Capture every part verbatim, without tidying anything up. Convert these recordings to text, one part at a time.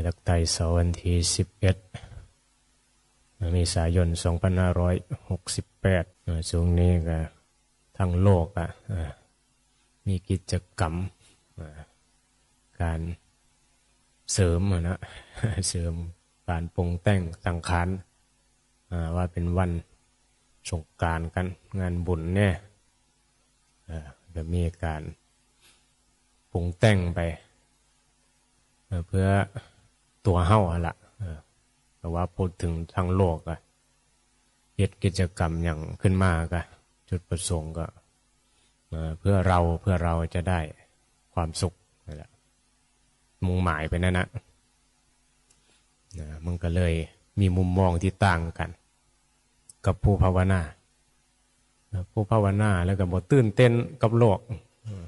เลือกตั้งเสาร์วันที่สิบเอ็ดเมษายนสองพันห้าร้อยหกสิบแปด เอ่อช่วงนี้ก็ทั้งโลกอ่ะเอ่อมีกิจกรรมเอ่อการเสริมอะนะ เสริมการปรุงแต่งสังขารอ่าว่าเป็นวันสงกรานต์กัน งานบุญเนี่ยเอ่อก็มีการปรุงแต่งไป เอ่อเพื่อตัวเฮาหั่นละเออแต่ว่าพูดถึงทั้งโลกอะเฮ็ดกิจกรรมอย่างขึ้นมาก็จุดประสงค์ก็เอ่อเพื่อเราเพื่อเราจะได้ความสุขนั่นแหละ มุ่งหมายไปนั่นนะนะมันก็เลยมีมุมมองที่ต่างกัน กับผู้ภาวนานะผู้ภาวนาแล้วก็บ่ตื่นเต้นกับโลกเออ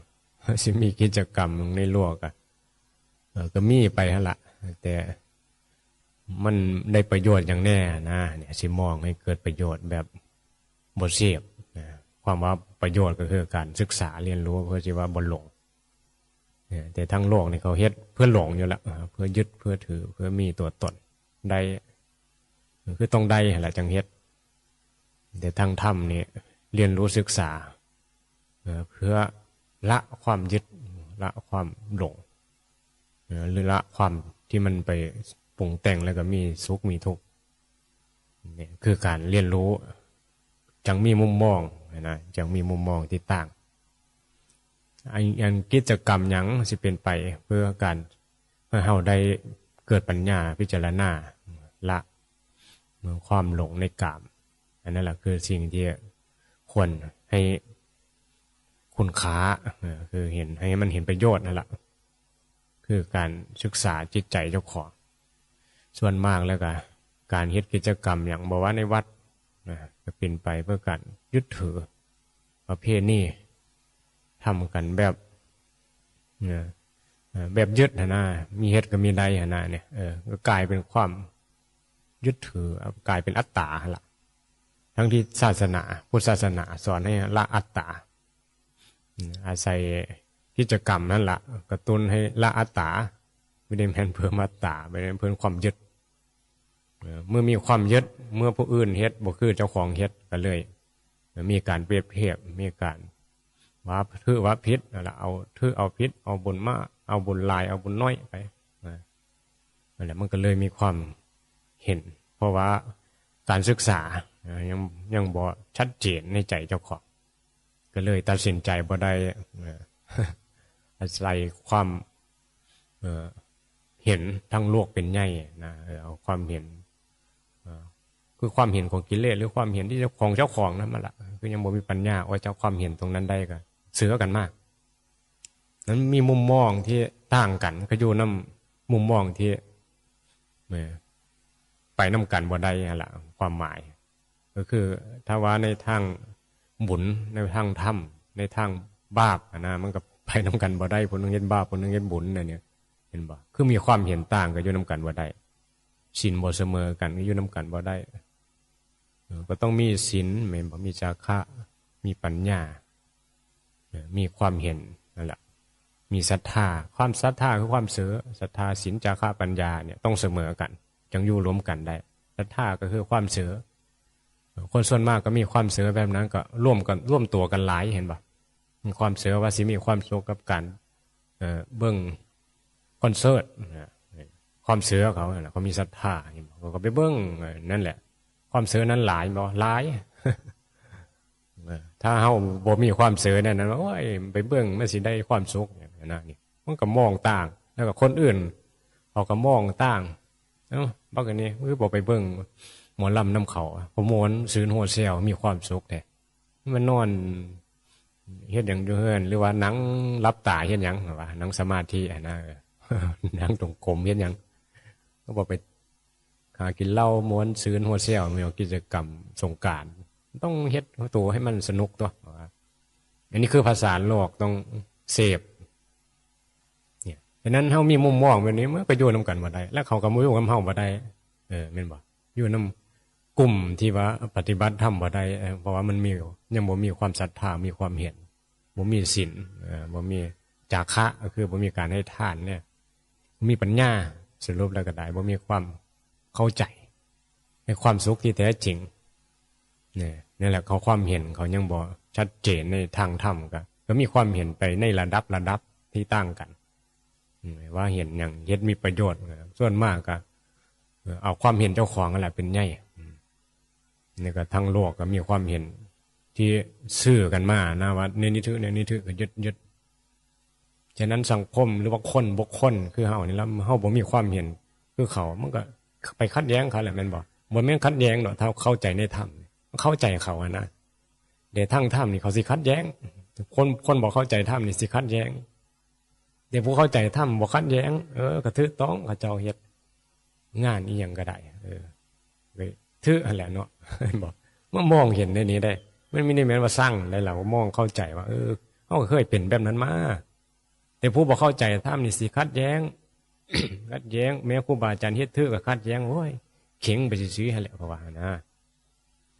สิมีกิจกรรมในโลกอะ เออก็มีไปหั่นละแต่มันได้ประโยชน์อย่างแน่นะเนี่ยสิมองให้เกิดประโยชน์แบบบ่เสพนะความว่าประโยชน์ก็คือการศึกษาเรียนรู้เพื่อที่ว่าบ่หลงเนี่ยแต่ทั้งโลกนี่เขาเฮ็ดเพื่อหลงอยู่ละอ่าเพื่อยึดเพื่อถือเพื่อมีตัวตนได้คือต้องได้หั่นละจังเฮ็ดแต่ทางธรรมนี่เรียนรู้ศึกษา เอ่อเพื่อละความยึดละความหลงเอ่อหรือละความที่มันไปปรุงแต่งแล้วก็มีสุขมีทุกข์เนี่ยคือการเรียนรู้จังมีมุมมองนะจังมีมุมมองที่ต่างอันอันกิจกรรมหยังสิเป็นไปเพื่อการให้เฮาได้เกิดปัญญาพิจารณาละความหลงในกามอันนั้นแหละคือสิ่งที่ควรให้ คุณค่าเออคือเห็นให้มันเห็นประโยชน์นั่นแหละคือการศึกษาจิตใจเจ้าของส่วนมากแล้วก็การเฮ็ดกิจกรรมอย่างบ่ว่าในวัดนะก็เป็นไปเพื่อการยึดถือประเพณีทำกันแบบนะเอ่อแบบยึดหั้นนะมีเฮ็ดก็มีได้หั้นนะเนี่ยเออก็กลายเป็นความยึดถือกลายเป็นอัตตาหั่นละทั้งที่ศาสนาพุทธศาสนาสอนให้ละอัตตา อาศัยกิจกรรมนั่นละกระตุ้นให้ละอัตตาไม่ได้แม่นเพิ่มอัตตาไม่ได้เพิ่มความยึดเมื่อมีความยึดเมื่อผู้อื่นเฮ็ดบ่คือเจ้าของเฮ็ดก็เลยมีการเปรียบเทียบมีการว่าถือว่าผิดแล้วเอาถือเอาผิดเอาบุญมาเอาบุญหลายเอาบุญน้อยไปนั่นแหละมันก็เลยมีความเห็น เพราะว่าการศึกษายังยังบ่ชัดเจนในใจเจ้าของก็เลยตัดสินใจบ่ได้อาศัยความเห็นทั้งโลกเป็นใหญ่นะเอาความเห็นคือความเห็นของกิเลสหรือความเห็นที่ของเจ้าของนั้นมาละคือยังบ่มีปัญญาว่าเจ้าความเห็นตรงนั้นได้ก็เสือกันมากนั้นมีมุมมองที่ต่างกันก็อยู่นำมุมมองที่ไปนำกันบ่ได้หั่นละความหมาย ก็คือถ้าว่าในทางบุญในทางธรรมในทางบาปอะนะมันก็ไปนำกันบ่ได้ผู้หนึ่งเฮ็ดบาปผู้หนึ่งเฮ็ดบุญนะเนี่ยเห็นบ่คือมีความเห็นต่างก็อยู่นำกันบ่ได้ศีลบ่เสมอกันก็อยู่นำกันบ่ได้เออก็ต้องมีศีลแม่นบ่มีจาคะมีปัญญาเออมีความเห็นนั่นแหละมีศรัทธาความศรัทธาคือความเสอศรัทธาศีลจาคะปัญญาเนี่ยต้องเสมอกันจังอยู่ร่วมกันได้ศรัทธาก็คือความเสอ คนส่วนมากก็มีความเสอแบบนั้นก็ร่วมกันร่วมตัวกันหลายเห็นบ่มีความเสอว่าสิมีความสุขกับการเอ่อเบิ่งคอนเสิร์ตนะความเสอเขานั่นแหละเขามีศรัทธาเห็นบ่เขาก็ไปเบิ่งเออนั่นแหละความเสอนั้นหลายบ่หลายเออถ้าเฮาบ่มีความเสอนั่นนะโอ้ยไปเบิ่งมันสิได้ความสุขอย่างนั้นนะนี่มันก็มองต่างแล้วก็คนอื่นเขาก็มองต่าง เอ้าบักอันนี้คือบ่ไปเบิ่งหมอลำนำเขาอะเขาม่วนซื่นหัวแซวมีความสุขแท้มันนอนเฮ็ดหยังอยู่เฮือนหรือว่านั่งหลับตาเฮ็ดหยังวะนั่งสมาธิอะนะเออนั่งจงกรมเฮ็ดหยังก็บ่ไปหากินเหล้าม่วนซื่นหัวแซวมีกิจกรรมสงกรานต์ต้องเฮ็ดตัวให้มันสนุกตัวว่าอันนี้คือภาษาโลกต้องเสพ เนี่ยฉะนั้นเฮามีมุมมองแบบนี้มันก็อยู่นำกันบ่ได้ แล้วเขาก็บ่อยู่นำเฮาบ่ได้ เออแม่นบ่อยู่นำกลุ่มที่ว่าปฏิบัติธรรมบ่ได้เออเพราะว่ามันมียังบ่มีความศรัทธามีความเห็นบ่มีศีลเออบ่มีจาคะก็คือบ่มีการให้ทานเนี่ยบ่มีปัญญา สรุปแล้วก็ได้บ่มีความเข้าใจในความสุขที่แท้จริง เนี่ย นี่แหละเขาความเห็นเขายังบ่ชัดเจนในทางธรรม ก็ ก็มีความเห็นไปในระดับระดับที่ต่างกัน อืม ว่าเห็นอย่างเฮ็ดมีประโยชน์ ส่วนมากก็ เอ่อ เอาความเห็นเจ้าของนั่นแหละเป็นใหญ่ อืม นี่ก็ทั้งโลกก็มีความเห็นที่ซื่อกันมานะ ว่าแนวนี้ถือ แนวนี้ถือ ก็ยึด ยึด ฉะนั้นสังคมหรือว่าคนบุคคลคือเฮานี่ละ เฮาบ่มีความเห็นคือเขา มันก็ไปขัดแย้งเขาแหละ แม่นบ่? บ่แม่นขัดแย้งดอก ถ้าเข้าใจในธรรม เข้าใจเขาอะนะ แต่ทางธรรมนี่เขาสิขัดแย้ง คน คนบ่เข้าใจธรรมนี่สิขัดแย้ง แต่ผู้เข้าใจธรรมบ่ขัดแย้ง เออ ก็ถูกต้อง เขาเจ้าเฮ็ดงานอีหยังก็ได้ เออ ก็ถือหั่นแหละเนาะ บ่ มามองเห็นในนี้ได้ มันมีในแม่นว่าสร้างได้ เรามองเข้าใจว่า เออ เฮาก็เคยเป็นแบบนั้นมา แต่ผู้บ่เข้าใจธรรมนี่สิขัดแย้ง ขัดแย้ง แม้ครูบาอาจารย์เฮ็ดถือก็ขัดแย้ง โอ้ย เข็งไปซื่อๆหั่นแหละ เพราะว่านะ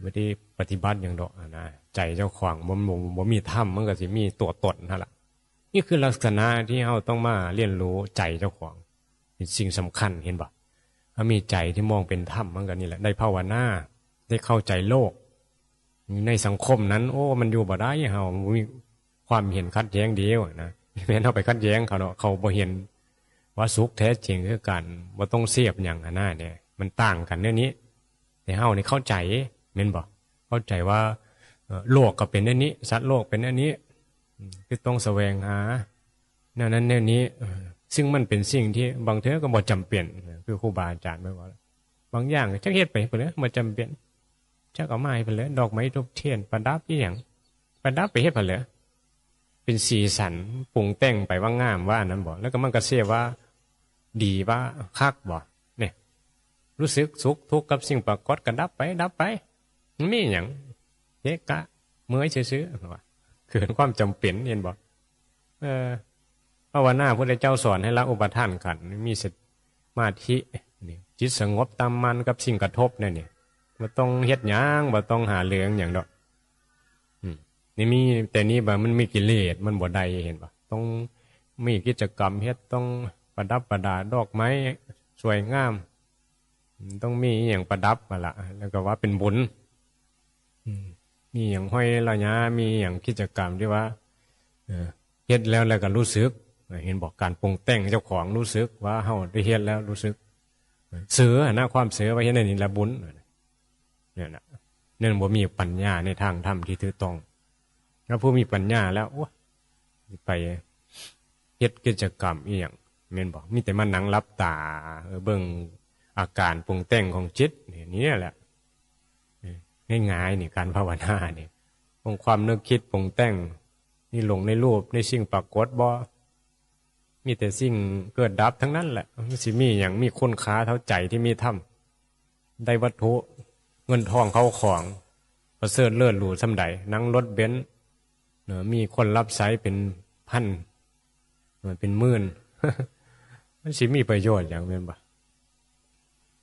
บ่ได้ปฏิบัติหยังดอกหั่นนะ ใจเจ้าของบ่ บ่ บ่มีธรรม มันก็สิมีตัวตนหั่นล่ะ นี่คือลักษณะที่เฮาต้องมาเรียนรู้ใจเจ้าของ เป็นสิ่งสำคัญ เห็นบ่? ถ้ามีใจที่มองเป็นธรรม มันก็นี่แหละ ได้ภาวนา ได้เข้าใจโลก ในสังคมนั้น โอ้ มันอยู่บ่ได้ เฮามีความเห็นขัดแย้งเดียวนะ แม่นเฮาไปขัดแย้งเขาเนาะ เขาบ่เห็นว่าสุขแท้จริงคือการบ่ต้องเสพหยังหั่นนะ เนี่ย มันต่างกันแนวนี้ แต่เฮานี่เข้าใจ แม่นบ่? เข้าใจว่า เอ่อ โลกก็เป็นแนวนี้ สัตว์โลกเป็นแนวนี้ อืม คือต้องแสวงหาแนวนั้นแนวนี้ เออ ซึ่งมันเป็นสิ่งที่บางเทื่อก็บ่จำเป็น คือครูบาอาจารย์เพิ่นว่า บางอย่างก็จักเฮ็ดไปเพิ่นเลย บ่จำเป็น จักเอามาให้เพิ่นเลย ดอกไม้ธูปเทียน ประดับอีหยัง ประดับไปเฮ็ดเพิ่นเลย เป็นสีสัน ปรุงแต่งไปว่างาม ว่าอันนั้นบ่ แล้วก็มันก็เสียว่าดีว่าคักบ่ เนี่ย รู้สึกสุขทุกข์กับสิ่งปรากฏก็ดับไป ดับไป มันมีหยัง เกะกะ เมื่อยซื่อๆ ว่า เกินความจำเป็น เห็นบ่? เออ ภาวนา พุทธเจ้าสอนให้ละอุปาทานขันธ์ มีสมาธิ นี่ จิตสงบตั้งมั่นกับสิ่งกระทบเนี่ย นี่ บ่ต้องเฮ็ดหยัง บ่ต้องหาเรื่องหยังดอก อืม นี่มี แต่นี่บ่ามันมีกิเลส มันบ่ได้ เห็นบ่? ต้องมีกิจกรรมเฮ็ด ต้องประดับประดาดอกไม้ สวยงาม ต้องมีอหย่างประดับมาละ แล้วก็ว่าเป็นบุญ อืม มีอย่างห้อยระยะ มีอย่างกิจกรรมที่ว่า เออ เฮ็ดแล้ว แล้วก็รู้สึก เห็นบอก การปรุงแต่งเจ้าของรู้สึกว่าเฮาได้เฮ็ดแล้วรู้สึก เสือนะ ความเสือว่าเฮ็ดอันนี้ละบุญ เนี่ยนะ นั่นบ่มีปัญญาในทางธรรมที่ถูกต้อง แล้วผู้มีปัญญาแล้ว โอ้ย ไปเฮ็ดกิจกรรมอีหยัง แม่นบ่? มีแต่มานั่งหลับตา เออ เบิ่งอาการปรุงแต่งของจิต นี่ นี่แหละ เออ ง่ายๆ นี่ การภาวนานี่ ของความนึกคิดปรุงแต่ง นี่หลงในรูป ในสิ่งปรากฏบ่ มีแต่สิ่งเกิดดับทั้งนั้นแหละ มันสิมีหยังมีคุณค่าเท่าใจที่มีธรรม ได้วัตถุเงินทองเข้าของ ประเสริฐเลิศหรูส่ำใด นั่งรถเบนซ์ เนอะ มีคนรับใช้เป็นพัน เออ เป็นหมื่น มันสิมีประโยชน์หยัง แม่นบ่?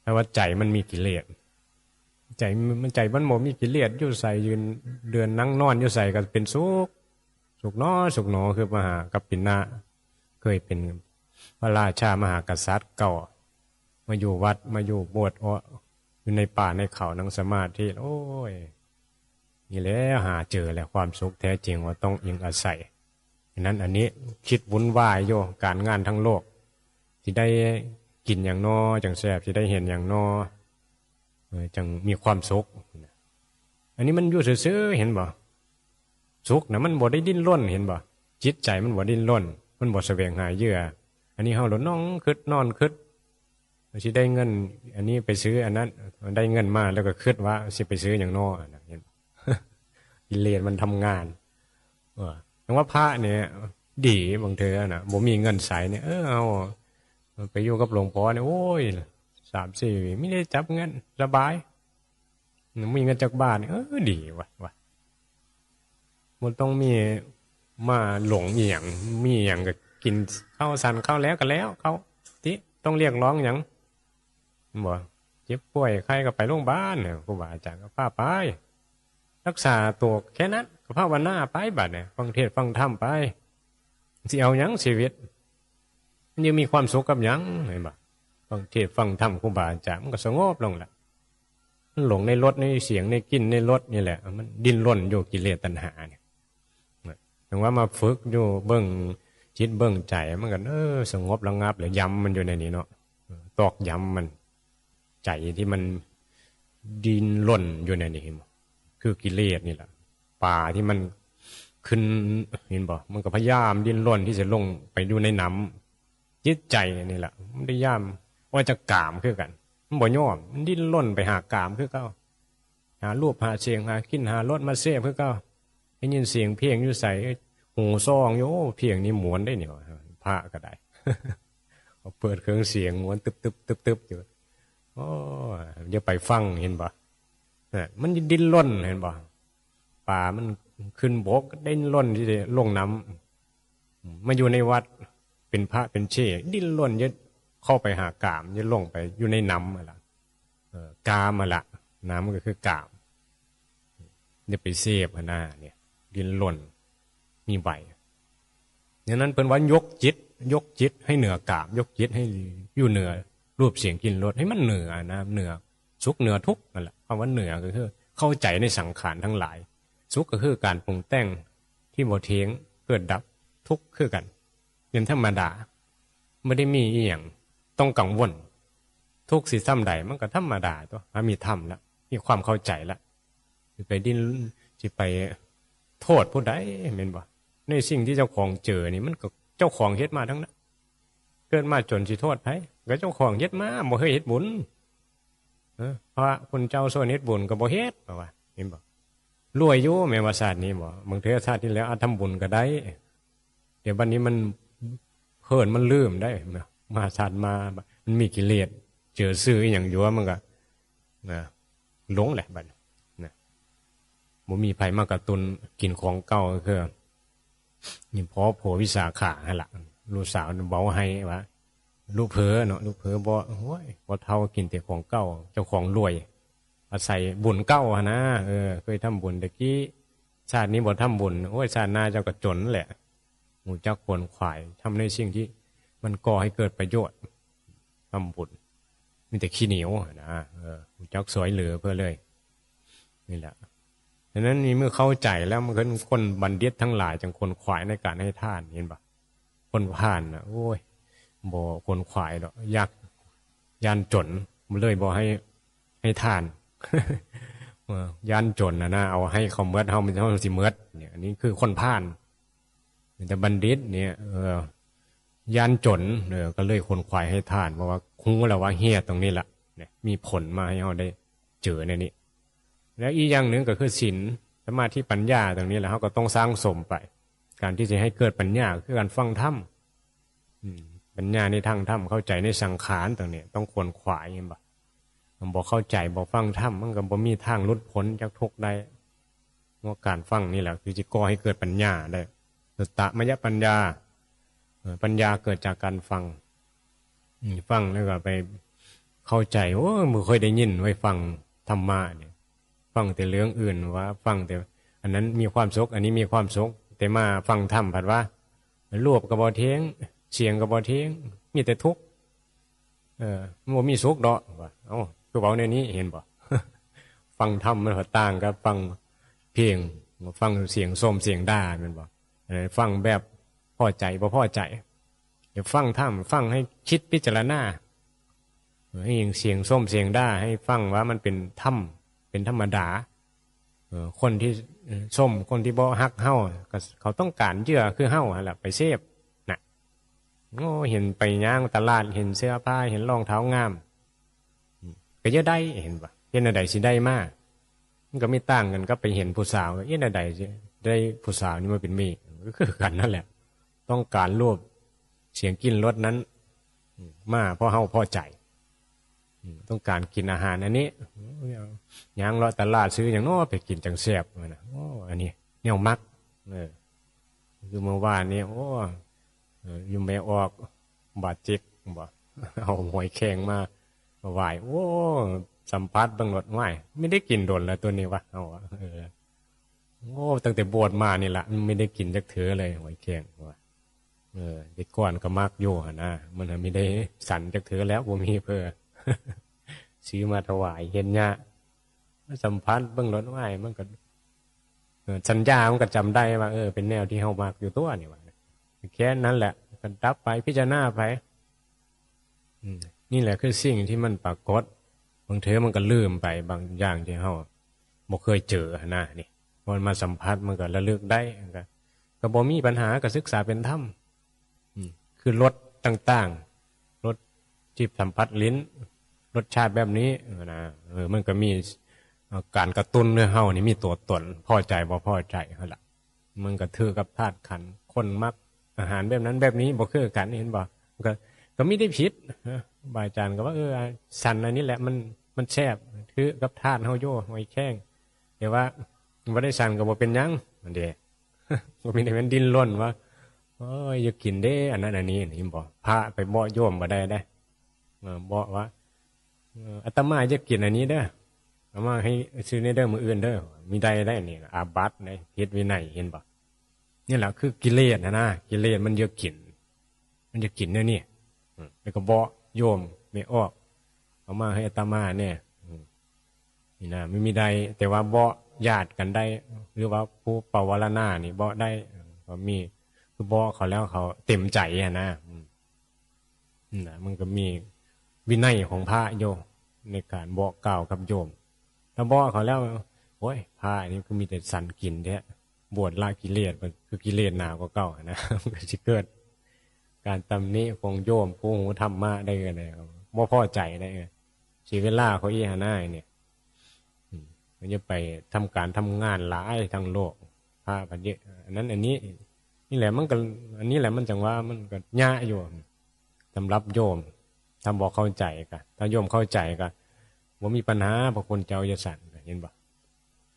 แต่ว่าใจมันมีกิเลส ใจมัน ใจมันบ่มีกิเลส อยู่ไส ยืนเดินนั่งนอนอยู่ไสก็เป็นสุข สุขหนอ สุขหนอ คือมหากัปปินะ เคยเป็นพระราชามหากษัตริย์เก่า มาอยู่วัด มาอยู่โบสถ์ เอ้อ อยู่ในป่าในเขานั่งสมาธิ โอ้ย นี่แหละหาเจอแล้ว ความสุขแท้จริงว่าต้องอิงอาศัย ฉะนั้นอันนี้คิดวุ่นวายอยู่ การงานทั้งโลก สิได้กินหยังน้อ จั่งแซ่บ สิได้เห็นหยังน้อ เออ จั่งมีความสุข อันนี้มันอยู่ซื่อๆ เห็นบ่? สุขนะมันบ่ได้ดิ้นรน เห็นบ่? จิตใจมันบ่ดิ้นรน มันบ่แสวงหาเหยื่อ อันนี้เฮาโลดนั่งคิดนอนคิด สิได้เงินอันนี้ไปซื้ออันนั้น ได้เงินมาแล้วก็คิดว่าสิไปซื้อหยังน้อ อันนั้น เห็น กิเลสมันทำงาน เออ แต่ว่าพระเนี่ย ดี บางเทื่อนะ บ่มีเงินใช้เนี่ย เออ เอา ไปอยู่กับหลวงพ่อเนี่ย โอ้ย สามสี่ มีได้จับเงิน สบาย มีเงินจักบาทเนี่ย เออ ดีว่ะ ว่ะ บ่ต้องมีมาหลงอีหยัง มีหยังก็กินข้าวสันข้าวแล้วก็แล้ว เขาที่ต้องเรียกร้องหยัง บ่ เจ็บป่วยไข้ก็ไปโรงพยาบาลเนี่ย ครูบาอาจารย์ก็พาไป รักษาตัวแค่นั้น ก็ภาวนาไปบัดเนี่ย ฟังเทศน์ฟังธรรมไป สิเอาหยังชีวิต มันยังมีความสุขกับหยัง เห็นบ่? ฟังเทศน์ฟังธรรมครูบาอาจารย์ มันก็สงบลงละ มันหลงในรสในเสียงในกลิ่นในรสนี่แหละ มันดิ้นรนอยู่กิเลสตัณหาเนี่ย ถึงว่ามาฝึกอยู่เบิ่งจิตเบิ่งใจ มันก็ เออ สงบระงับ แล้วย้ำมันอยู่ในนี้เนาะ ตอกย้ำมัน ใจที่มันดิ้นรนอยู่ในนี้ คือกิเลสนี่แหละ ปลาที่มันขึ้น เห็นบ่ มันก็พยายามดิ้นรนที่จะลงไปอยู่ในน้ำ จิตใจนี่แหละ มันพยายามว่าจะกามคือกัน มันบ่ยอม มันดิ้นรนไปหากามคือเก่า หารูปหาเสียงหากลิ่นหารสมาเสพคือเก่า ได้ยินเสียงเพลงอยู่ไส หูซองอยู่ โอ้ เพลงนี้ม่วนได้นี่หว่า พระก็ได้ เอาเปิดเครื่องเสียงม่วนตึบตึบตึบตึบอยู่ โอ้ อย่าไปฟัง เห็นบ่ น่ะ มันดิ้นรน เห็นบ่ ปลามันขึ้นบก ดิ้นรนที่จะลงน้ำ มาอยู่ในวัด เป็นพระเป็นเจ้ ดิ้นรนจะเข้าไปหากาม จะลงไปอยู่ในน้ำหั่นล่ะ เออ กามหั่นล่ะ น้ำก็คือกาม อย่าไปเสพหั่นนะ เนี่ย ดิ้นรน มีใบ ดังนั้นเพิ่นว่ายกจิต ยกจิตให้เหนือกาม ยกจิตให้อยู่เหนือรูปเสียงกลิ่นรส ให้มันเหนือนะ เหนือสุขเหนือทุกข์นั่นแหละ คำว่าเหนือก็คือเข้าใจในสังขารทั้งหลาย สุขก็คือการปรุงแต่งที่บ่เที่ยง เกิดดับ ทุกข์คือกัน เป็นธรรมดา บ่ได้มีอีหยังต้องกังวล ทุกข์สิส่ำใดมันก็ธรรมดาตั๊ว หามีธรรมละ มีความเข้าใจละ สิไปดิ้น สิไปโทษผู้ใด แม่นบ่ ในสิ่งที่เจ้าของเจอนี่มันก็เจ้าของเฮ็ดมาทั้งนั้น เกิดมาจนสิโทษไผ ก็เจ้าของเฮ็ดมา บ่เคยเฮ็ดบุญ เออ พระคุณเจ้าส่วนเฮ็ดบุญก็บ่เฮ็ด ว่า เห็นบ่ รวยอยู่แม่นว่าชาตินี้บ่ บางเทื่อชาติที่แล้วอาจทำบุญก็ได้ เดี๋ยวบัดนี้มันเหินมันลืมได้ มาชาติมา มันมีกิเลส เจอซื้ออีหยังอยู่มันก็ นะ หลงแหละบัดนี้ นะ บ่มีไผมากระตุ้นกินของเก่าก็คือ นี่พอผัววิสาขาหั่นล่ะ ลูกสาวเว้าให้ว่า ลูกเผลอเนาะ ลูกเผลอบ่ โอ้ย บ่เฒ่ากินแต่ของเก่า เจ้าของรวย อาศัยบุญเก่าหั่นนะ เออ เคยทำบุญแต่กี้ ชาตินี้บ่ทำบุญ โอ้ย ชาติหน้าเจ้าก็จนแหละ รู้จักขวนขวาย ทำในสิ่งที่มันก่อให้เกิดประโยชน์ ทำบุญ มีแต่ขี้เหนียวหั่นนะ เออ รู้จักสวยเหลือเพื่อเลย นี่แหละ ฉะนั้นนี่เมื่อเข้าใจแล้ว มันก็คนบัณฑิตทั้งหลายจึงขวนขวายในการให้ทาน เห็นปะ คนพาลน่ะ โอ้ย บ่ขวนขวายดอก ยาก ย้านจน มันเลยบ่ให้ ให้ทาน เออ ย้านจนน่ะนะ เอาให้เขาเมิด เฮา เฮาสิเมิด เนี่ย อันนี้คือคนพาล แต่บัณฑิตเนี่ย เออ ย้านจน เออ ก็เลยขวนขวายให้ทาน เพราะว่าฮู้แล้วว่าเหตุตรงนี้ละ เนี่ย มีผลมาให้เฮาได้เจอในนี้ แล้วอีกอย่างหนึ่งก็คือศีล สมาธิ ปัญญา ตรงนี้แหละ เฮาก็ต้องสั่งสมไป การที่จะให้เกิดปัญญา คือการฟังธรรม อืม ปัญญาในทางธรรม เข้าใจในสังขารตรงนี้ ต้องขวนขวาย เห็นปะ มันบ่เข้าใจ บ่ฟังธรรม มันก็บ่มีทางหลุดพ้นจากทุกข์ได้ เพราะการฟังนี่แหละ คือจะก่อให้เกิดปัญญาได้ สุตตมยปัญญา เอ่อ ปัญญาเกิดจากการฟัง อืม ฟังแล้วก็ไปเข้าใจ โอ้ บ่เคยได้ยินไว้ฟังธรรมะเนี่ย ฟังแต่เรื่องอื่นว่า ฟังแต่อันนั้นมีความสุข อันนี้มีความสุข แต่มาฟังธรรมผัดว่า รูปก็บ่เที่ยง เสียงก็บ่เที่ยง มีแต่ทุกข์ เออ มันบ่มีสุขดอก ว่า เอ้า คือเว้าแนวนี้ เห็นบ่ ฟังธรรมมันก็ต่างกับฟังเพลง ฟังเสียงส้มเสียงด่า แม่นบ่ เออ ฟังแบบพอใจบ่พอใจ เดี๋ยวฟังธรรม ฟังให้คิดพิจารณา เออ ให้เสียงส้มเสียงด่า ให้ฟังว่ามันเป็นธรรม เป็นธรรมดา เออ คนที่ เออ ส้ม คนที่บ่ฮักเฮา ก็เขาต้องการเหยื่อคือเฮาหั่นล่ะ ไปเสพน่ะ โอ้ เห็นไปย่างตลาด เห็นเสื้อผ้า เห็นรองเท้างาม อืม ก็อย่าได้ เห็นปะ เฮ็ดแนวใดสิได้มา มันก็มีต่างกันกับไปเห็นผู้สาว เฮ็ดแนวใดสิได้ผู้สาวนี่มาเป็นเมีย ก็คือกันนั่นแหละ ต้องการรูป เสียงกลิ่นรสนั้น อืม มาเพราะเฮาพอใจ อืม ต้องการกินอาหารอันนี้ ย่างเลาะตลาดซื้อหยังน้อไปกินจั่งแซ่บ ว่านะ โอ้ อันนี้แนวมัก เออ คือเมื่อวานนี้ โอ้ เออ อยู่แม่ออก บาดเจ็บบ่ เอาหอยแครงมาไหว้ โอ้ สัมผัสเบิ่งโลด ว้าย ไม่ได้กินโดนแล้วตัวนี้วะ เอาวะ เออ โอ้ ตั้งแต่บวชมานี่ละ ไม่ได้กินจักเทื่อเลย หอยแครง ว่า เออ แต่ก่อนก็มักอยู่หั่นนะ มันหามีได้สันจักเทื่อแล้ว บ่มีเพิ่น ซื้อมาถวายเฮ็ดหยัง มาสัมผัสเบิ่งโลด อ้าย มันก็ เออ สัญญามันก็จำได้ว่า เออ เป็นแนวที่เฮามักอยู่ตั๊วนี่ว่า แค่นั้นแหละ ก็ดับไป พิจารณาไป อืม นี่แหละคือสิ่งที่มันปรากฏ บางเทื่อมันก็ลืมไป บางอย่างที่เฮาบ่เคยเจอหั่นนะ นี่ พอมันมาสัมผัสมันก็ระลึกได้ ก็ ก็บ่มีปัญหา ก็ศึกษาเป็นธรรม อืม คือรสต่างๆ รสที่สัมผัสลิ้น รสชาติแบบนี้นะ เออ มันก็มี เอ่อ การกระตุ้นให้เฮานี่มีตัวตน พอใจบ่พอใจหั่นล่ะ มันก็ถือกับธาตุขันธ์ คนมักอาหารแบบนั้นแบบนี้บ่คือกัน เห็นบ่ ก็ ก็มีได้ผิดนะ บาอาจารย์ก็ว่า เออ สันอันนี้แหละ มัน มันแซ่บ คือกับธาตุเฮาอยู่ หอยแครง แต่ว่าบ่ได้สันก็บ่เป็นหยัง นั่นเด้ บ่มีได้แม่นดิ้นรนว่า โอ้ย อย่ากินเด้ อันนั้นอันนี้ เห็นบ่ พระไปเบาะโยมบ่ได้เด้ เออ เบาะว่า เออ อาตมาจะกินอันนี้เด้อ เอามาให้ซื้อในเด้อ มื้ออื่นเด้อ มีได้ได้นี่ อาบัติได้ ผิดวินัย เห็นบ่ นี่แหละคือกิเลสนะนะ กิเลสมันอยากกิน มันอยากกินแนวนี้ อืม แล้วก็เบาะโยมไม่ออก เอามาให้อาตมาเนี่ย อืม นี่นะ ไม่มีได้ แต่ว่าเบาะญาติกันได้ หรือว่าผู้ปวารณานี่เบาะได้ เออ ก็มี คือเบาะเขาแล้วเขาเต็มใจอะนะ อืม นั่นน่ะ มันก็มีวินัยของพระโยม ในการบอกกล่าวกับโยม ถ้าบอกเขาแล้ว โอ้ย พระนี่คือมีแต่สันกินแท้ บวชละกิเลส มันคือกิเลสหนากว่าเก่านะ มันก็สิเกิด การตำหนิของโยมผู้รู้ธรรมะได้ไง บ่พอใจได้ไง เสียเวลาเขาอีหาหน้าเนี่ย อืม มันจะไปทำการทำงานหลายทางโลก พระพันเยอะ อันนั้นอันนี้ นี่แหละมันก็ อันนี้แหละมันจังว่ามันก็ยะอยู่ สำหรับโยม ถ้าบอกเข้าใจก็ ถ้าโยมเข้าใจก็บ่มีปัญหา พระคุณเจ้าอย่าสั่น เห็นบ่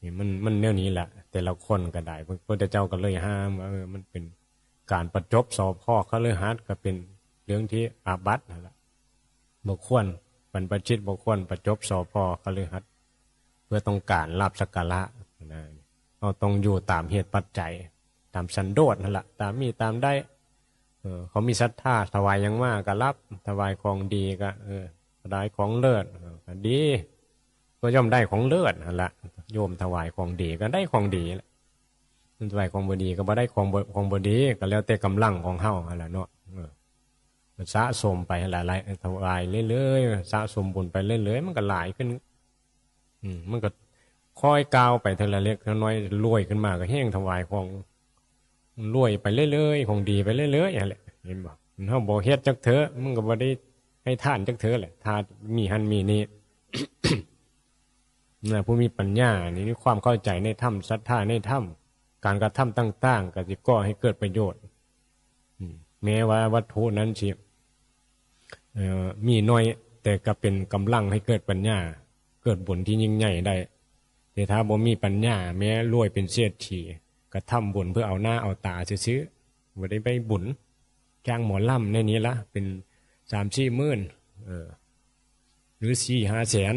นี่มัน มันแนวนี้แหละ แต่ละคนก็ได้ พระพุทธเจ้าก็เลยห้ามว่า เออ มันเป็นการประจบสอพอคฤหัสถ์ ก็เป็นเรื่องที่อาบัตินั่นแหละ บ่ควรบรรพชิต บ่ควรประจบสอพอคฤหัสถ์ เพื่อต้องการลาภสักการะนะ เราต้องอยู่ตามเหตุปัจจัย ตามสันโดษนั่นแหละ ตามมีตามได้ เออ เขามีศรัทธาถวายหยังมาก็รับ ถวายของดีก็ เออ ถวายของเลิศ เออ ก็ดี ก็ย่อมได้ของเลิศนั่นละ โยมถวายของดีก็ได้ของดีแหละ ถวายของบ่ดีก็บ่ได้ของบ่ ของบ่ดี ก็แล้วแต่กำลังของเฮาหั่นล่ะเนาะ เออ มันสะสมไปหั่นล่ะ หลาย ถวายเรื่อยๆ สะสมบุญไปเรื่อยๆ มันก็หลายขึ้น อืม มันก็ค่อยก้าวไปทีละเล็กทีละน้อย รวยขึ้นมาก็แฮ่งถวายของ รวยไปเรื่อยๆ ของดีไปเรื่อยๆหั่นแหละ เห็นบ่ เฮาบ่เฮ็ดจักเทื่อ มันก็บ่ได้ให้ทานจักเทื่อแหละ ถ้ามีหั่นมีนี่ นะ ผู้มีปัญญานี่มีความเข้าใจในธรรม ศรัทธาในธรรม การกระทำต่างๆ ก็สิก่อให้เกิดประโยชน์ อืม แม้ว่าวัตถุนั้นสิ เอ่อ มีน้อย แต่ก็เป็นกำลังให้เกิดปัญญา เกิดบุญที่ยิ่งใหญ่ได้ แต่ถ้าบ่มีปัญญา แม้รวยเป็นเศรษฐี ก็ทำบุญเพื่อเอาหน้าเอาตาซื่อๆ บ่ได้ไปบุญ จ้างหมอลำในนี้ละ เป็นสามสี่หมื่น เออ หรือสี่ห้าแสน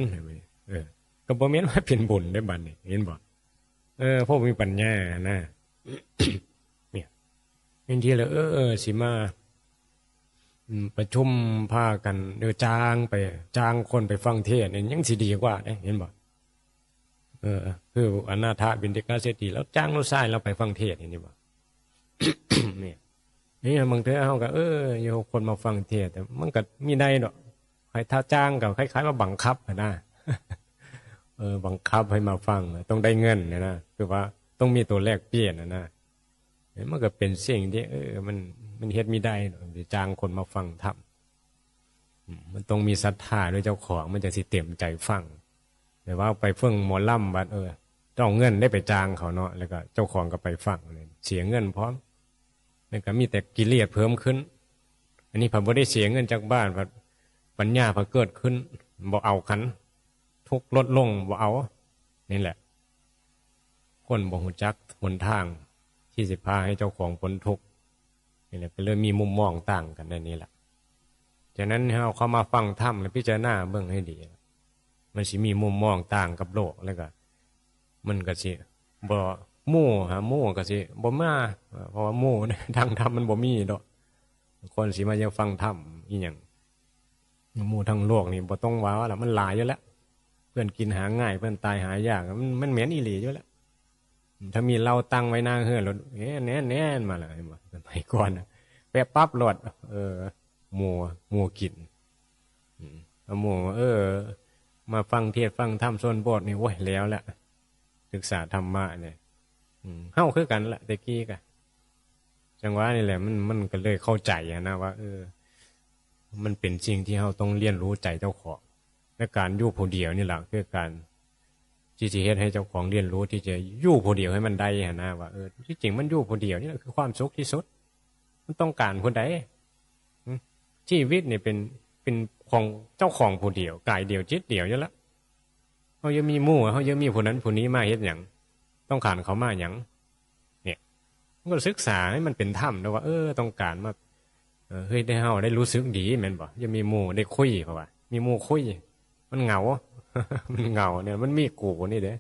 เออ ก็บ่แม่นว่าเป็นบุญได้บัดนี้ เห็นบ่ เออ พวกมีปัญญานะ เนี่ย บางทีเลย เออ เออ สิมา อืม ประชุมพากัน เออ จ้างไป จ้างคนไปฟังเทศน์นี่ยังสิดีกว่าเด้ เห็นบ่ เออ คืออนาถบิณฑิกเศรษฐี แล้วจ้างลูกชายเราไปฟังเทศน์ เห็นบ่ เนี่ย นี่บางเทื่อเฮาก็ เออ อยู่คนมาฟังเทศน์ แต่มันก็มีได้ดอก ใครถ้าจ้างก็คล้ายๆว่าบังคับอะนะ เออ บังคับให้มาฟัง ต้องได้เงินเนี่ยนะ คือว่าต้องมีตัวแลกเปลี่ยนอะนะ มันก็เป็นสิ่งที่ เออ มัน มันเฮ็ดไม่ได้ดอก ที่จ้างคนมาฟังธรรม อืม มันต้องมีศรัทธาด้วยเจ้าของ มันจะสิเต็มใจฟัง แต่ว่าไปฟังหมอลำบัด เออ ต้องเอาเงินได้ไปจ้างเขาเนาะ แล้วก็เจ้าของก็ไปฟังเลย เสียเงินพร้อม แล้วก็มีแต่กิเลสเพิ่มขึ้น อันนี้ผัดบ่ได้เสียเงินจากบ้าน ผัดปัญญาผัดเกิดขึ้น บ่เอาคัน ทุกข์ลดลง บ่เอา นี่แหละ คนบ่ฮู้จักหนทางที่สิพาให้เจ้าของพ้นทุกข์ นี่แหละ ก็เลยมีมุมมองต่างกันในนี้แหละ ฉะนั้นเฮาเข้ามาฟังธรรมแล้วพิจารณาเบิ่งให้ดี มันสิมีมุมมองต่างกับโลก แล้วก็ มันก็สิบ่ หมู่หาหมู่ก็สิบ่มา เพราะว่าหมู่ทางธรรมมันบ่มีดอก คนสิมาอยากฟังธรรมอีหยัง หมู่ทั้งโลกนี่บ่ต้องว่าละ มันหลายอยู่แล้ว เพื่อนกินหาง่าย เพื่อนตายหายาก มัน มันแม่นอีหลีอยู่แล้ว ถ้ามีเหล้าตั้งไว้หน้าเฮือนแล้ว แน่นแน่นแน่นมาแล้ว เห็นบ่ สมัยก่อนน่ะ แป๊บปั๊บโลด เออ หมู่ หมู่กิน อืม เอาหมู่ เออ มาฟังเทศน์ฟังธรรมสวดบทนี่ โอ้ย แล้วละ ศึกษาธรรมะเนี่ย อืม เฮาคือกันละ แต่กี้กะ จังหวะนี่แหละ มัน มันก็เลยเข้าใจอะนะว่า เออ มันเป็นสิ่งที่เฮาต้องเรียนรู้ใจเจ้าของ และการอยู่ผู้เดียวนี่แหละ คือการที่สิเฮ็ดให้เจ้าของเรียนรู้ที่จะอยู่ผู้เดียวให้มันได้หั้นนะ ว่า เออ ที่จริงมันอยู่ผู้เดียวนี่แหละคือความสุขที่สุด มันต้องการผู้ใด อืม ชีวิตนี่เป็น เป็นของเจ้าของผู้เดียว กายเดียวจิตเดียวอยู่แล้ว เฮายังมีหมู่ เฮายังมีผู้นั้นผู้นี้มาเฮ็ดหยัง ต้องการเขามาหยัง เนี่ย มันก็ศึกษาให้มันเป็นธรรมนะว่า เออ ต้องการมา เออ เฮ้ย ได้ เฮาได้รู้สึกดีแม่นบ่ ยังมีหมู่ได้คุย เพราะว่า มีหมู่คุย มันเหงา มันเหงาเนี่ย มันมีกูนี่เด้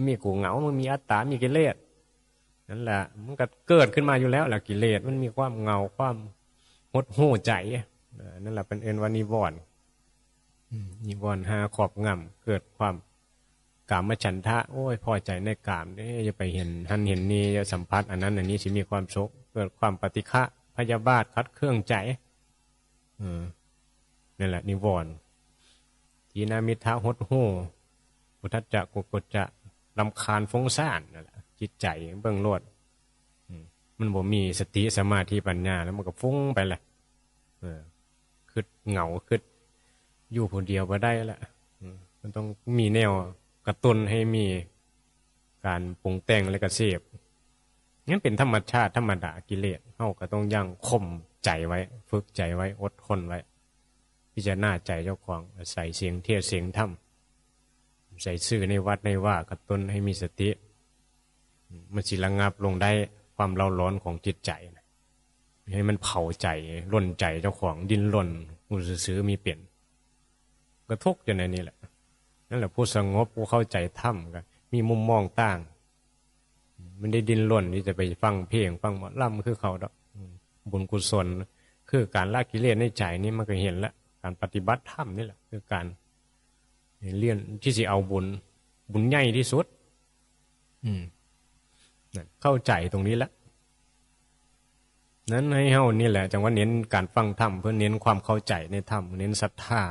มีกูเหงา มันมีอัตตา มีกิเลส นั่นแหละ มันก็เกิดขึ้นมาอยู่แล้วล่ะ กิเลส มันมีความเหงา ความหดหู่ใจ เออ นั่นแหละเป็นเอิ้นว่านิวรณ์ อืม นิวรณ์ห้าครอบงำ เกิดความกามฉันทะ โอ้ย พอใจในกามเด้ อย่าไปเห็นหันเห็นนี่ อย่าสัมผัสอันนั้นอันนี้สิมีความสุข เกิดความปฏิฆะ พยาบาท ขัดเคืองใจ เออ นั่นแหละ นิวรณ์ ถีนมิทธะ หดหู่ อุทธัจจะ กุกุจจะ รำคาญ ฟุ้งซ่าน นั่นแหละ จิตใจเบิ่งโลด อืม มันบ่มีสติสมาธิปัญญา แล้วมันก็ฟุ้งไปแหละ เออ คิดเหงา คิดอยู่ผู้เดียวบ่ได้ละ อืม มันต้องมีแนวกระตุ้นให้มีการปรุงแต่งและก็เสพ นั่นเป็นธรรมชาติธรรมดา กิเลส เฮาก็ต้องยังข่มใจไว้ ฝึกใจไว้ อดทนไว้ พิจารณาใจเจ้าของ อาศัยเสียงเทศน์เสียงธรรม อาศัยสื่อในวัดในวากระตุ้นให้มีสติ มันสิระงับลงได้ความเร่าร้อนของจิตใจนะ ให้มันเผาใจ ร่นใจเจ้าของ ดิ้นรน อยู่ซื่อๆ มีเป็น ก็ทุกข์อยู่ในนี่แหละ นั่นแหละ ผู้สงบ ผู้เข้าใจธรรมก็มีมุมมองต่าง มันได้ดิ้นรนที่จะไปฟังเพลง ฟังหมอลำคือเขาดอก อืม บุญกุศล คือการละกิเลสในใจนี่มันก็เห็นละ การปฏิบัติธรรมนี่แหละ คือการเรียนที่สิเอาบุญ บุญใหญ่ที่สุด อืม นั่น เข้าใจตรงนี้ละ นั้นให้เฮานี่แหละ จังว่าเน้นการฟังธรรม เพื่อเน้นความเข้าใจในธรรม เน้นศรัทธา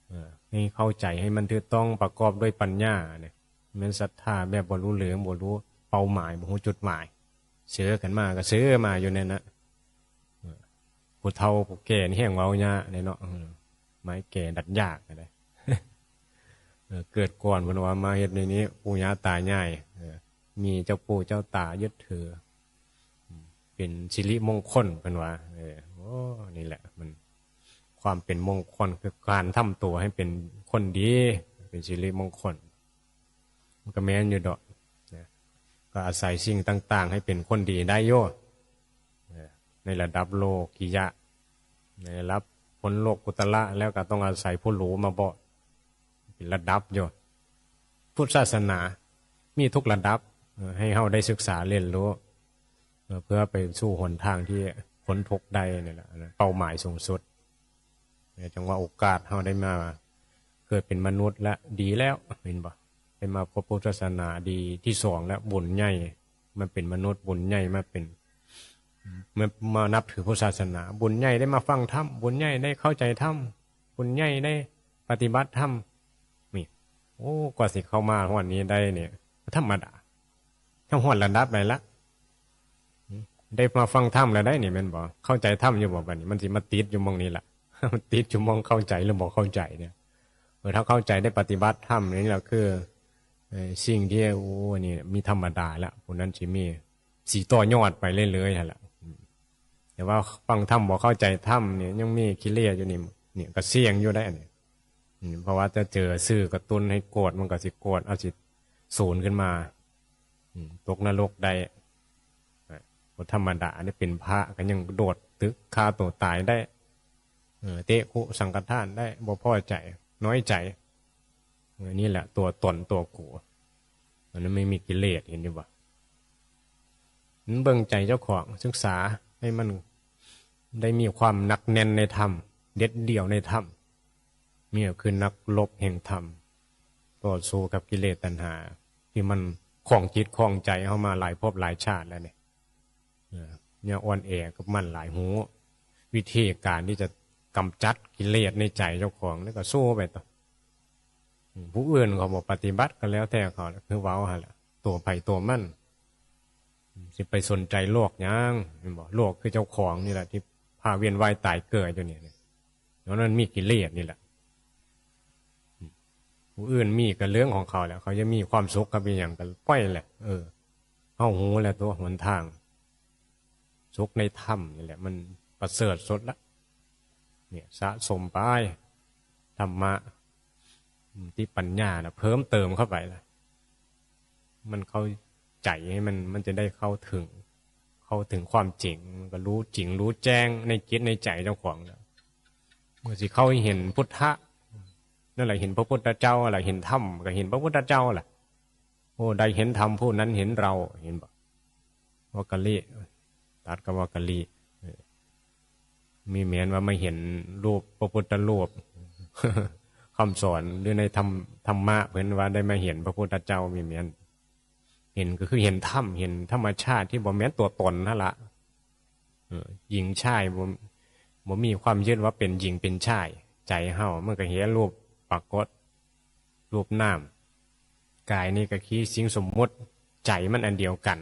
เออ ให้เข้าใจให้มันถูกต้องประกอบด้วยปัญญาเนี่ย แม่นศรัทธาแบบบ่รู้เรื่อง บ่รู้เป้าหมาย บ่รู้จุดหมาย เสือกันมาก็เสือมาอยู่นั่นนะ เออ ผู้เฒ่าผู้แก่นี่แฮงเว้ายากเลยเนาะ เออ ไม้แก่ดัดยากเลย เออ เกิดก่อนเพิ่นว่ามาเฮ็ดในนี้ ปู่ย่าตายาย เออ มีเจ้าปู่เจ้าตายึดถือ เป็นสิริมงคลเพิ่นว่า เออ โอ้ นี่แหละ มัน ความเป็นมงคลคือการทำตัวให้เป็นคนดี เป็นสิริมงคล มันก็แม่นอยู่ดอกนะ ก็อาศัยสิ่งต่างๆ ให้เป็นคนดีได้โย เออ ในระดับโลกิยะ ในระดับพ้นโลกุตระแล้วก็ต้องอาศัยผู้รู้มาบอก เป็นระดับอยู่ พุทธศาสนา มีทุกระดับ เออ ให้เฮาได้ศึกษาเรียนรู้ เออ เพื่อไปสู่หนทางที่พ้นทุกข์ได้นี่แหละนะ เป้าหมายสูงสุด เออ จังว่าโอกาสเฮาได้มาเกิดเป็นมนุษย์และดีแล้ว เห็นบ่ ได้มาพบพุทธศาสนาดีที่สองแล้ว บุญใหญ่ มาเป็นมนุษย์ บุญใหญ่ มาเป็น มา มานับถือพุทธศาสนา บุญใหญ่ได้มาฟังธรรม บุญใหญ่ได้เข้าใจธรรม บุญใหญ่ได้ปฏิบัติธรรม นี่ โอ้ กว่าสิเข้ามาฮอดนี้ได้เนี่ย ธรรมดา ถ้าฮอดระดับใดละ ได้มาฟังธรรมแล้วได้นี่แม่นบ่ เข้าใจธรรมอยู่บ่ บัดนี้มันสิมาติดอยู่หม่องนี้ล่ะ มันติดอยู่หม่องเข้าใจหรือบ่เข้าใจเนี่ย เออ ถ้าเข้าใจได้ปฏิบัติธรรมนี่แหละคือ เอ่อ สิ่งที่ โอ้ นี่มีธรรมดาละ ผู้นั้นสิมี สิต่อยอดไปเรื่อยๆหั่นล่ะ อืม แต่ว่าฟังธรรมบ่เข้าใจธรรมเนี่ย ยังมีกิเลสอยู่นี่ เนี่ยก็เสี่ยงอยู่ได้อันนี้ อืม เพราะว่าจะเจอสื่อกระตุ้นให้โกรธ มันก็สิโกรธ เอาสิสูนขึ้นมา อืม ตกนรกได้ อ่ะ บ่ธรรมดา อันนี้เป็นพระก็ยังโดดตึกฆ่าตัวตายได้ เออ เตะคุสังฆทานได้ บ่พอใจ น้อยใจ เออ นี่แหละตัวตนตัวกู อันนั้นไม่มีกิเลส เห็นอยู่บ่ มันเบิ่งใจเจ้าของ ศึกษาให้มัน ได้มีความหนักแน่นในธรรม เด็ดเดี่ยวในธรรม นี่ก็คือนักรบแห่งธรรม ต่อสู้กับกิเลสตัณหา ที่มันครองจิตครองใจเฮามาหลายภพหลายชาติแล้วเนี่ย เออ เนี่ยอ่อนแอกับมันหลาย ฮู้วิธีการที่จะกำจัดกิเลสในใจเจ้าของ แล้วก็สู้ไปต่อ อืม ผู้อื่นเขาบ่ปฏิบัติก็แล้วแต่เขาแหละ คือเว้าหั่นแหละ ตัวไผตัวมัน สิไปสนใจโลกหยัง แม่นบ่ โลกคือเจ้าของนี่แหละที่พาเวียนว่ายตายเกิดอยู่เนี่ย แล้วมันมีกิเลสนี่แหละ ผู้อื่นมีก็เรื่องของเขาแหละ เขาจะมีความสุขกับอีหยังก็ปล่อยแหละ เออ เฮาฮู้แล้วตัวหนทาง สุขในธรรมนี่แหละ มันประเสริฐสุดละ เนี่ย สะสมไป ธรรมะ อืม ที่ปัญญานะ เพิ่มเติมเข้าไปละ มันเข้าใจให้มัน มันจะได้เข้าถึง เข้าถึงความจริง มันก็รู้จริงรู้แจ้งในจิตในใจเจ้าของแล้ว เมื่อสิเข้าเห็นพุทธะ นั่นแหละ เห็นพระพุทธเจ้าแหละ เห็นธรรมก็เห็นพระพุทธเจ้าแหละ โอ้ ได้เห็นธรรมผู้นั้นเห็นเรา เห็นบ่ วักกะลิ ตัดกับวักกะลิ เออ มีแม้นว่ามาเห็นรูปพระพุทธรูป คำสอนหรือในธรรม ธรรมะ เพิ่นว่าได้มาเห็นพระพุทธเจ้า มีแม้น เห็นก็คือเห็นธรรม เห็นธรรมชาติที่บ่แม่นตัวตนนั่นละ เออ หญิงชายบ่ บ่มีความยึดว่าเป็นหญิงเป็นชาย ใจเฮามันก็เห็นรูปปรากฏ รูปนาม กายนี่ก็คือสิ่งสมมุติ ใจมันอันเดียวกัน